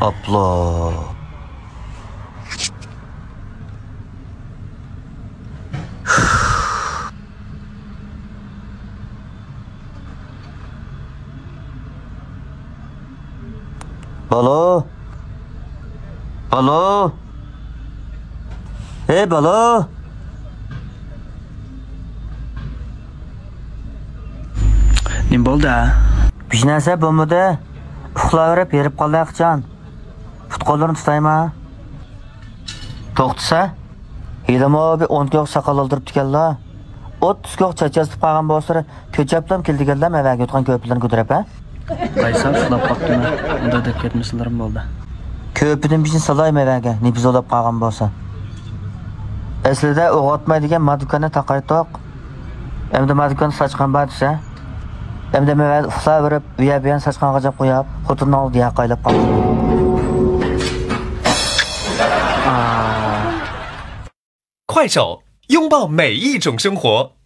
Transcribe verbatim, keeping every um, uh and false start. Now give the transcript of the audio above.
ئاپلا. بالا! بالا! ھەي، بالا! نېمە بولدى؟ ھېچ نەرسە بولمىدى. ئۇخلاۋېرىپ ھېرىپ قالدى قاچان. پۇت-قوللىرىنى تۇتايما؟ توختىسە، ھېلىمۇ بىر ئون كىلو ساقال ئالدۇرۇپتىكەنلا. ئوتتۇز كىلو چاچ ياسىتىپ قالغان بولسا، تۆچەپلەم كېلىدىكەنلا مەۋەگە يوتقان كۆپىلەرنى كۆتۈرۈپ، ھە؟ قايسى سىلاپ قاپتىمەن؟ ئۇنداق دەپ كەتمىسىلىرىم بولدى. كۆپىدىن بىرنى سالاي مەۋەگە، نېپىز ئولاپ قالغان بولسا. ئەسلىدە ئوغۇتماي دېگەن ما دۇكاننى تاقايتتۇق. ئەمدى ما دۇكاندا ساچقان بار دېسە. ئەمدى مەن ئۇخلاۋېرىپ، ئۇيە بۇيەنى ساچقانغا جاپ قويۇپ، خوتۇننىڭ ئالدىدا ياقايلاپ قالدىم. آ. 快手，拥抱每一种生活。